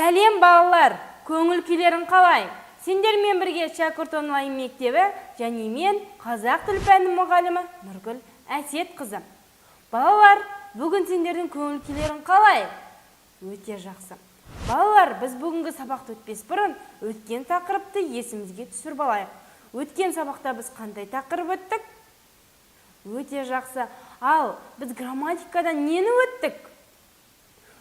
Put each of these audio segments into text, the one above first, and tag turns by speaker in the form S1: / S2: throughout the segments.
S1: Сәлем, балалар! Көңіл күйлерің қалай? Сендермен бірге Шәкірт онлайн мектебі және мен, қазақ тіл пәнінің мұғалімі Нұргүл Әсетқызы. Балалар, бүгін сендердің көңіл күйлерің қалай? Өте жақсы. Балалар, біз бүгінгі сабақты өтпес бұрын өткен тақырыпты есімізге түсіріп алайық. Өткен сабақта біз қандай тақырып өттік? Өте жақсы. Ал біз грамматикадан нені өттік?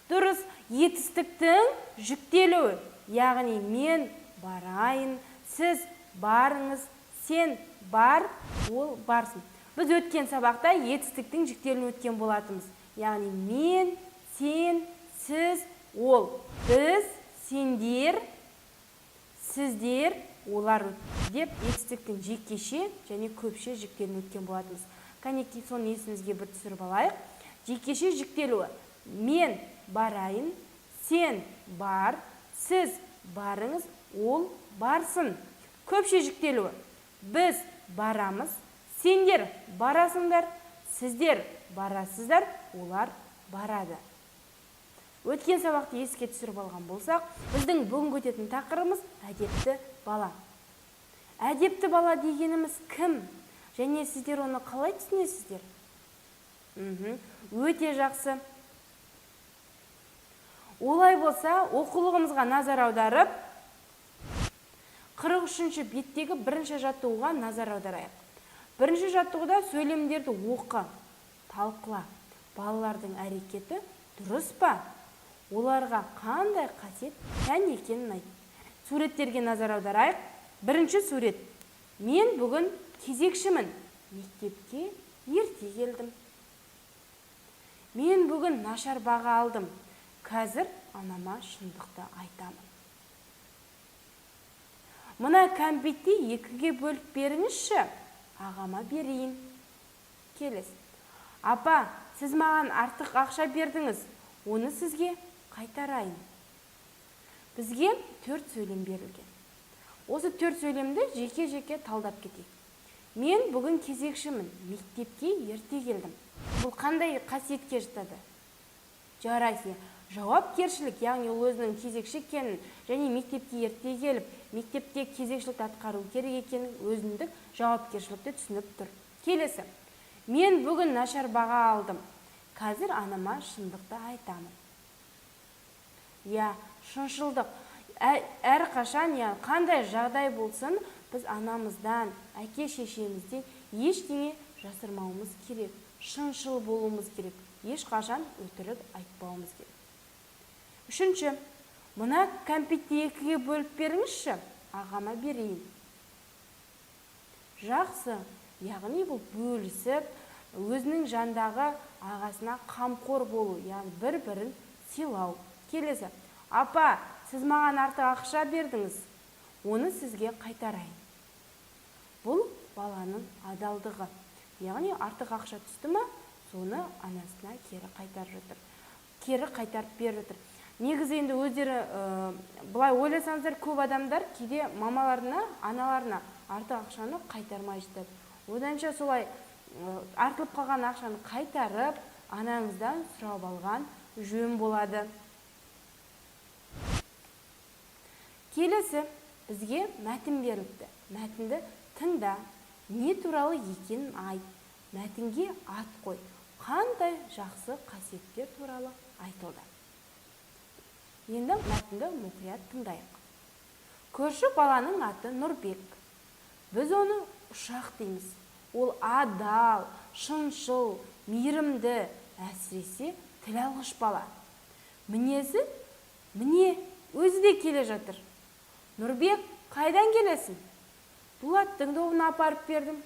S1: Дұрыс, етістіктің жіктелуі, яғни мен барайын, сіз барыңыз, сен бар, ол барсын. Біз өткен сабақта етістіктің жіктелуін өткен болатынбыз. Яғни мен, сен, сіз, ол, біз, сендер, сіздер, олар деп етістіктің жекеше және көпше жіктелуін өткен болатынбыз. Кәнекей, соны есімізге бір түсіріп алайық. Жекеше жіктелуі: мен барайын, сен бар, сіз барыңыз, ол барсын. Көпше жіктелуі: біз барамыз, сендер барасыңдар, сіздер барасыздар, олар барады. Өткен сабақты еске түсіріп алған болсақ, біздің бүгінгі өтетін тақырыбымыз әдепті бала. Әдепті бала дегеніміз кім? Және сіздер оны қалай түсінесіздер? Өте жақсы. Олай болса, оқулығымызға назар аударып, 43-ші беттегі бірінші жаттығуға назар аударайық. Бірінші жаттығуда сөйлемдерді оқы, талқыла. Балалардың әрекеті дұрыс па? Оларға қандай қасиет тән екенін айт. Суреттерге назар аударайық. Бірінші сурет. Мен бүгін кезекшімін. Мектепке ерте келдім. Мен бүгін нашар баға алдым. Қазір анама шындықты айтамын. Мына кәмпитті екіге бөліп беріңізші, ағама берейін. Келесі. Апа, сіз маған артық ақша бердіңіз, оны сізге қайтарайын. Бізге 4 сөйлем берілген. Осы 4 сөйлемді жеке-жеке талдап кетейік. Мен бүгін кезекшімін, мектепке ерте келдім. Бұл қандай қасиетке жатады? Жарайсың. Жауапкершілік, яғни ол өзінің кезекші екенін және мектепке ерте келіп, мектепте кезекшілікті атқару керек екенін, өзіндік жауапкершілікті түсініп тұр. Келесі. Мен бүгін нашар баға алдым. Қазір анама шындықты айтамын. Иә, шыншылдық. Әрқашан, қандай жағдай болсын, біз анамыздан, әке шешемізден ештеңе жасырмауымыз керек. Шыншыл болуымыз керек. Ешқашан өтірік айтпауымыз керек. Үшінші, мына кәмпитті екіге бөліп беріңізші, ағама берейін. Жақсы, яғни бұл бөлісіп, өзінің жандағы ағасына қамқор болу, яғни бір-бірін сыйлау. Келесі, апа, сіз маған артық ақша бердіңіз, оны сізге қайтарайын. Бұл баланың адалдығы, яғни артық ақша түсті ма, соны анасына кері қайтарып жатыр, кері қайтарып беріп жатыр. Негізі енді өздері былай ойласаңыздар, көп адамдар кейде мамаларына, аналарына артық ақшаны қайтармай жатады. Оданша солай артылып қалған ақшаны қайтарып, анаңыздан сұрап алған жөн болады. Келесі бізге мәтін беріліпті. Мәтінді тыңда, не туралы екенін айт, мәтінге ат қой, қандай жақсы қасиеттер туралы айтылды. Енді мәтінді мұқият тыңдайық. Көрші баланың аты Нұрбек. Біз оны ұшақ дейміз. Ол адал, шыншыл, мейірімді, әсіресе тіл алғыш бала. Мінезі, міне, өзі де келе жатыр. Нұрбек, қайдан келесің? Дулаттың добына апарып бердім.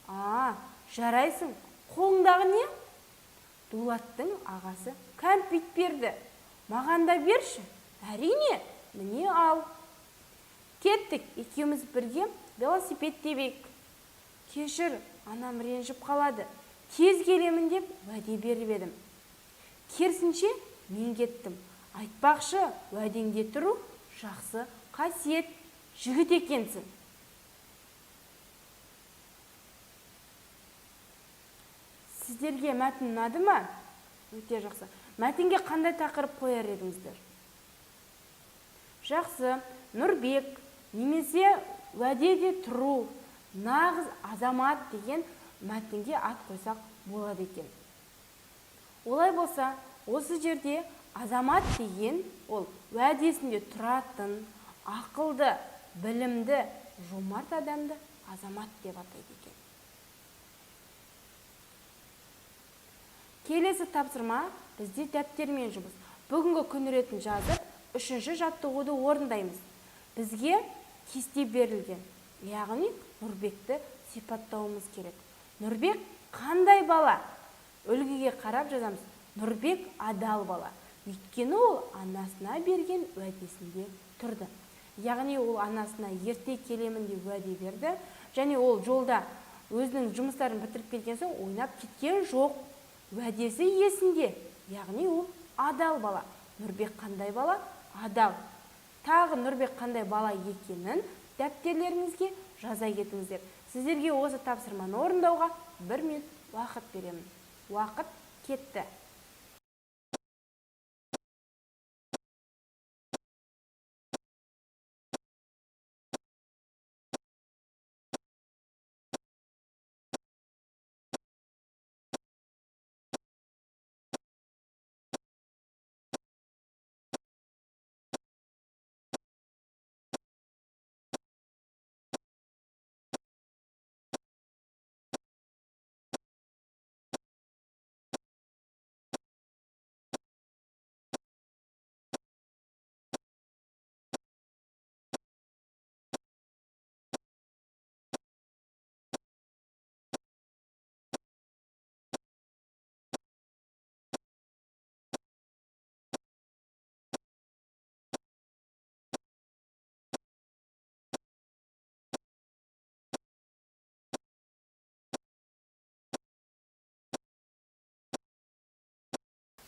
S1: А, жарайсың, қолыңдағы не? Дулаттың ағасы кәмпит берді. Маған да берші. Әрине, міне ал. Кеттік, екеуміз бірге велосипед тебейік. Кешір, анам ренжіп қалады. Тез келемін деп уәде беріп едім. Керісінше, мен кеттім. Айтпақшы, уәдеңде тұру жақсы қасиет, жігіт екенсің. Сіздерге мәтін ұнады ма? Өте жақсы. Мәтінге қандай тақырып қояр едіңіздер? Жақсы, Нұрбек немесе уәдеде тұру, нағыз азамат деген мәтінге ат қойсақ болады екен. Олай болса, осы жерде азамат деген ол уәдесінде тұратын, ақылды, білімді, жомарт адамды азамат деп атайды екен. Келесі тапсырма бізде дәптермен жұмыс. Бүгінгі күн ретін жазып, 3-ші жаттығуды орындаймыз. Бізге кесте берілген, яғни Нұрбекті сипаттауымыз керек. Нұрбек қандай бала? Үлгіге қарап жазамыз. Нұрбек адал бала. Өйткені ол анасына берген уәдесінде тұрды. Яғни ол анасына ерте келемін деп уәде берді, және ол жолда өзінің жұмыстарын бітіріп келген соң ойнап кеткен жоқ. Уәдесі есінде, яғни ол адал бала. Нұрбек қандай бала? Адал. Тағы Нұрбек қандай бала екенін дәптерлеріңізге жаза кетіңіздер. Сіздерге осы тапсырманы орындауға 1 минут уақыт беремін. Уақыт кетті.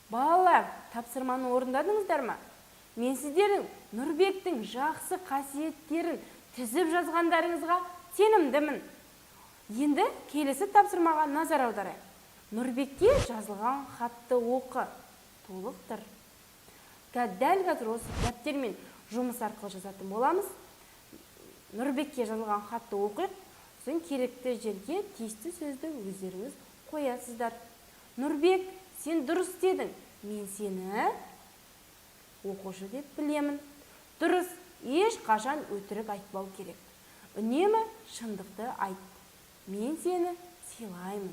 S1: Балалар, тапсырманы орындадыңыздар ма? Мен сіздердің Нұрбектің жақсы қасиеттерін тізіп жазғандарыңызға сенімдімін. Енді келесі тапсырмаға назар аударайық. Нұрбекке жазылған хатты оқы, толықтыр. Дәл қазір осы дәптермен жұмыс арқылы жазатын боламыз. Нұрбекке жазылған хатты оқиық, сосын керекті жерге тиісті сөзді өздеріңіз қоясыздар. Нұрбек, сен дұрыс дедің, мен сені оқушы деп білемін. Дұрыс, ешқашан өтірік айтпау керек. Үнемі шындықты айт. Мен сені сыйлаймын.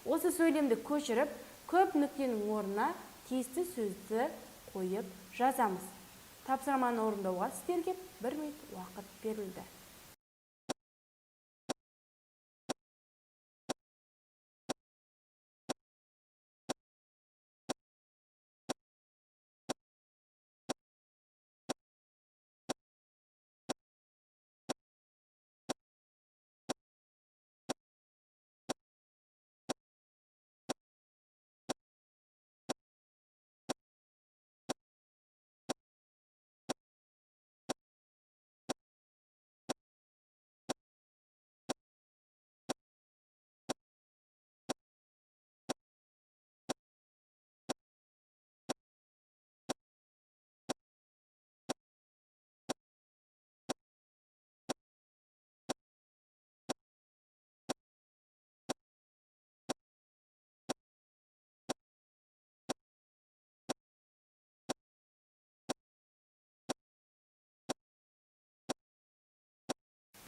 S1: Осы сөйлемді көшіріп, көп нүктенің орнына тиісті сөзді қойып жазамыз. Тапсырманы орындауға сіздерге 1 минут уақыт берілді.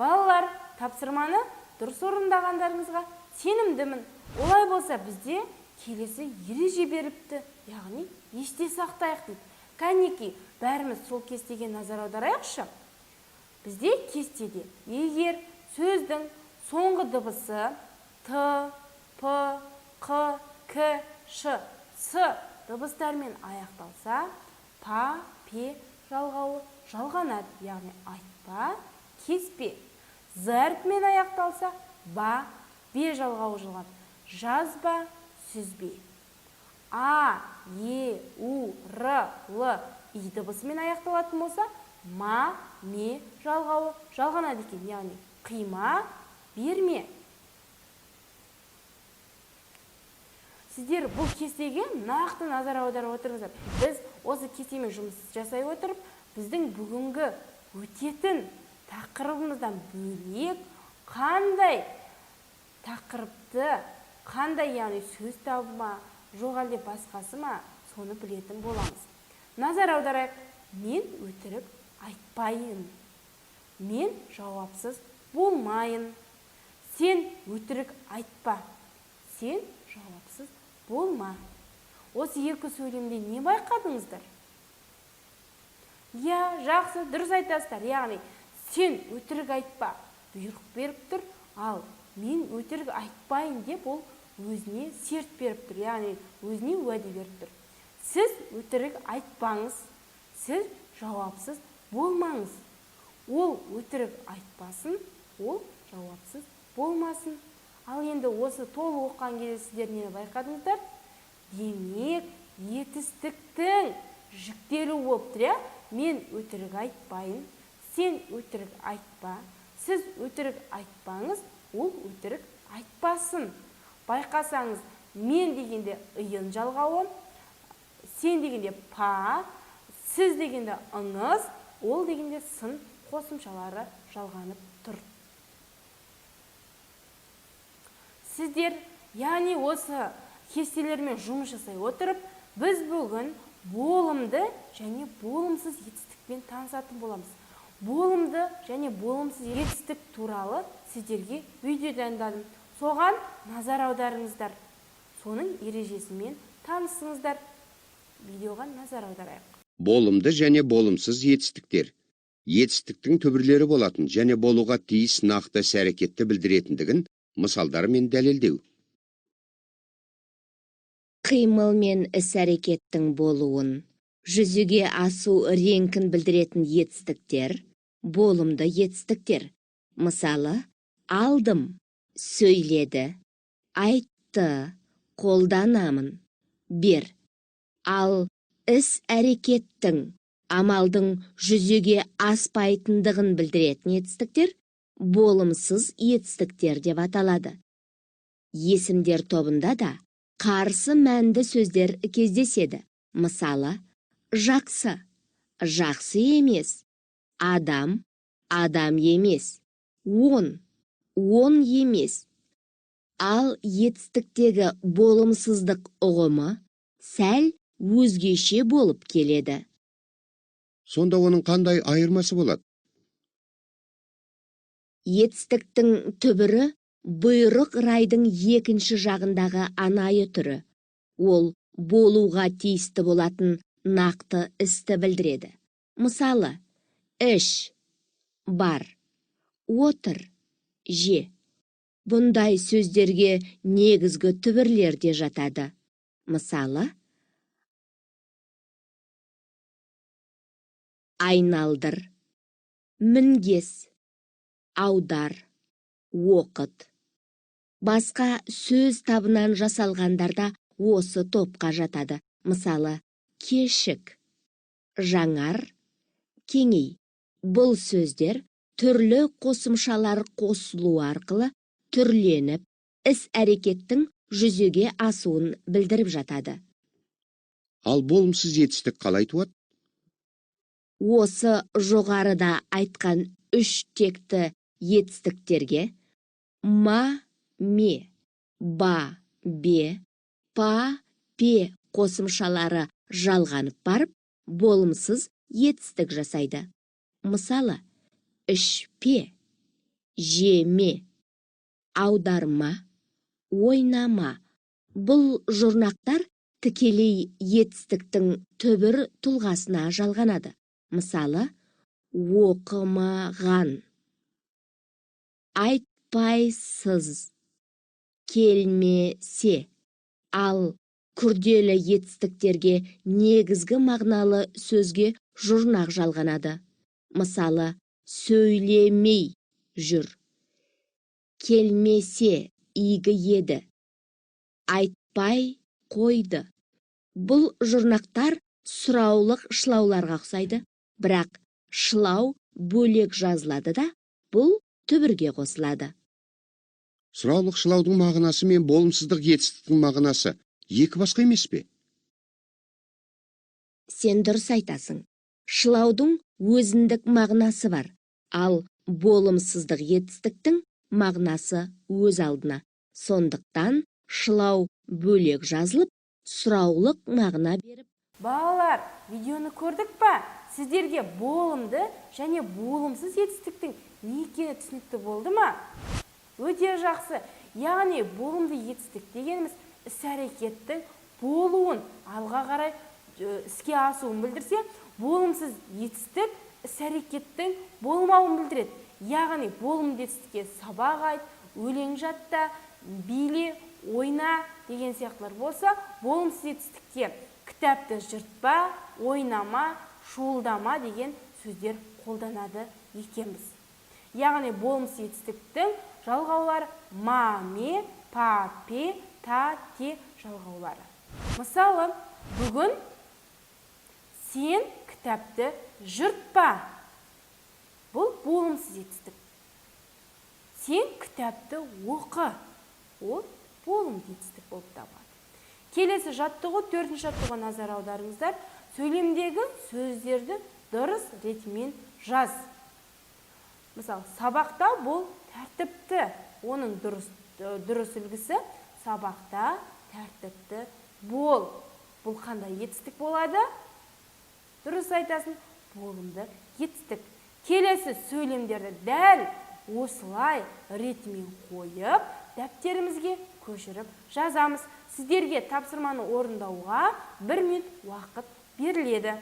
S1: Балалар, тапсырманы дұрыс орындағандарыңызға сенімдімін. Олай болса бізде келесі ереже беріпті, яғни есте сақтайық дейді. Кәнекей, бәріміз сол кестеге назар аударайықшы. Бізде кестеде егер сөздің соңғы дыбысы Т, П, Қ, К, Ш, С дыбыстармен аяқталса, Па, Пе жалғауы жалғанады, яғни айтпа, кеспе. З әрпімен аяқталса, ба, бе жалғауы жалғанады. Жазба, сүзбе. А, Е, У, Р, Л, И дыбысымен аяқталатын болса, ма, ме жалғауы жалғанады екен, яғни қима, берме. Сіздер бұл кестеге нақты назар аударып отырыңыздар. Біз осы кестемен жұмыс жасай отырып, Біздің бүгінгі өтетін тақырыбымыздан бөлек қандай тақырыпты, қандай, яғни сөз табы ма, жоқ әлде басқасы ма, соны білетін боламыз. Назар аударайық. Мен өтірік айтпайын. Мен жауапсыз болмайын. Сен өтірік айтпа. Сен жауапсыз болма. Осы екі сөйлемде не байқадыңыздар? Иә, жақсы, дұрыс айтасыздар. Яғни сен өтірік айтпа бұйрық беріп тұр, ал мен өтірік айтпайын деп ол өзіне серт беріп тұр, яғни өзіне уәде беріп тұр. Сіз өтірік айтпаңыз, сіз жауапсыз болмаңыз. Ол өтірік айтпасын, ол жауапсыз болмасын. Ал енді осы толық оқыған кезде сіздер нені байқадыңыздар? Демек, етістіктің жіктелуі болып тұр, иә? Мен өтірік айтпайын, сен өтірік айтпа, сіз өтірік айтпаңыз, ол өтірік айтпасын. Байқасаңыз, мен дегенде иын жалғауы, сен дегенде па, сіз дегенде ыңыз, ол дегенде сын қосымшалары жалғанып тұр. Сіздер, яғни осы кестелермен жұмыс жасай отырып, біз бүгін болымды және болымсыз етістікпен танысатын боламыз. Болымды және болымсыз етістік туралы сіздерге видео дайындадым. Соған назар аударыңыздар. Соның ережесімен танысыңыздар. Видеоға назар аударайық.
S2: Болымды және болымсыз етістіктер. Етістіктің түбірлері болатын және болуға тиіс нақты іс-әрекетті білдіретіндігін мысалдармен дәлелдеу.
S3: Қимыл мен іс-әрекеттің болуын, жүзеге асу реңкін білдіретін етістіктер, болымды етістіктер. Мысалы, алдым, сөйледі, айтты, қолданамын, бер. Ал іс-әрекеттің, амалдың жүзеге аспайтындығын білдіретін етістіктер болымсыз етістіктер деп аталады. Есімдер тобында да қарсы мәнді сөздер кездеседі. Мысалы, жақсы, жақсы емес, адам, адам емес, он, он емес. Ал етістіктегі болымсыздық ұғымы сәл өзгеше болып келеді.
S2: Сонда оның қандай айырмасы болады?
S3: Етістіктің түбірі бұйрық райдың екінші жағындағы анайы түрі. Ол болуға тиісті болатын нақты істі білдіреді. Мысалы, іш, бар, отыр, же. Бұндай сөздерге негізгі түбірлер де жатады. Мысалы, айналдыр, мінгес, аудар, оқыт. Басқа сөз табынан жасалғандарда осы топқа жатады. Мысалы, кешік, жаңар, кеңей. Бұл сөздер түрлі қосымшалар қосылу арқылы түрленіп, іс-әрекеттің жүзеге асуын білдіріп жатады.
S2: Ал болымсыз етістік қалай туады?
S3: Осы жоғарыда айтқан үш текті етістіктерге ма, ме, ба, бе, па, пе қосымшалары жалғанып барып, болымсыз етістік жасайды. Мысалы, ішпе, жеме, аударма, ойнама. Бұл жұрнақтар тікелей етістіктің түбір тұлғасына жалғанады. Мысалы, оқымаған, айтпайсыз, келмесе. Ал күрделі етістіктерге негізгі мағыналы сөзге жұрнақ жалғанады. Мысалы, сөйлемей жүр, келмесе игі еді, айтпай қойды. Бұл жұрнақтар сұраулық шылауларға ұқсайды, бірақ шылау бөлек жазылады да, бұл түбірге қосылады.
S2: Сұраулық шылаудың мағынасы мен болымсыздық етістіктің мағынасы екі басқа емес пе?
S3: Сен дұрыс айтасың. Шылаудың өзіндік мағынасы бар, ал болымсыздық етістіктің мағынасы өз алдына. Сондықтан шылау бөлек жазылып, сұраулық мағына беріп.
S1: Балалар, видеоны көрдік па? Сіздерге болымды және болымсыз етістіктің не екені түсінікті болды ма? Өте жақсы. Яғни болымды етістік дегеніміз іс-әрекеттің болуын, алға қарай іске асуын білдірсе, болымсыз етістік іс-әрекеттің болмауын білдіреді. Яғни болымды етістікке сабақ айт, өлең жатта, биле, ойна деген сияқтылар болса, болымсыз етістікке кітапты жыртпа, ойнама, шуылдама деген сөздер қолданады екенбіз. Яғни болымсыз етістіктің жалғаулары ма, ме, па, пе, та, те жалғаулары. Мысалы, бүгін сен кітапты жыртпа. Бұл болымсыз етістік. Сен кітапты оқы. Ол болымды етістік болып табылады. Келесі жаттығу, төртінші жаттығуға назар аударыңыздар. Сөйлемдегі сөздерді дұрыс ретімен жаз. Мысалы, сабақта бол тәртіпті. Оның дұрыс үлгісі сабақта тәртіпті бол. Бұл қандай етістік болады? Дұрыс айтасың, болымды етістік. Келесі сөйлемдерді дәл осылай ретімен қойып, дәптерімізге көшіріп жазамыз. Сіздерге тапсырманы орындауға 1 минут уақыт беріледі.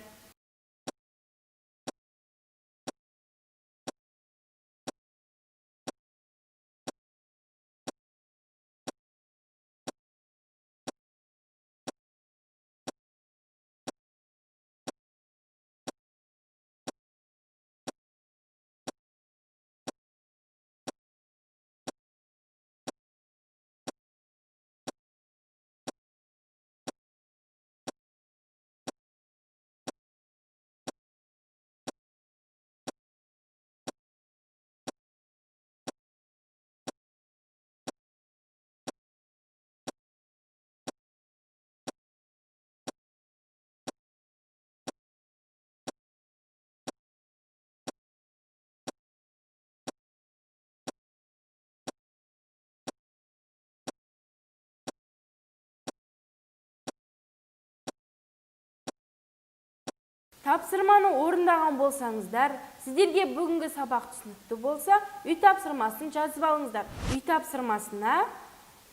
S1: Тапсырманы орындаған болсаңыздар, сіздерге бүгінгі сабақ түсінікті болса, үй тапсырмасын жазып алыңыздар. Үй тапсырмасына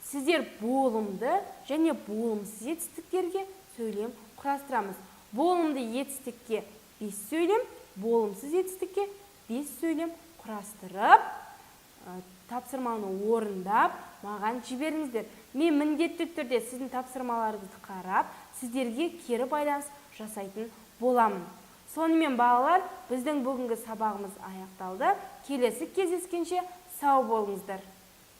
S1: сіздер болымды және болымсыз етістіктерге сөйлем құрастырамыз. Болымды етістікке 5 сөйлем, болымсыз етістікке 5 сөйлем құрастырып, тапсырманы орындап, маған жіберіңіздер. Мен міндетті түрде сіздің тапсырмаларыңызды қарап, сіздерге кері байланыс жасайтын боламын. Сонымен балалар, біздің бүгінгі сабағымыз аяқталды. Келесі кездескенше сау болыңыздар.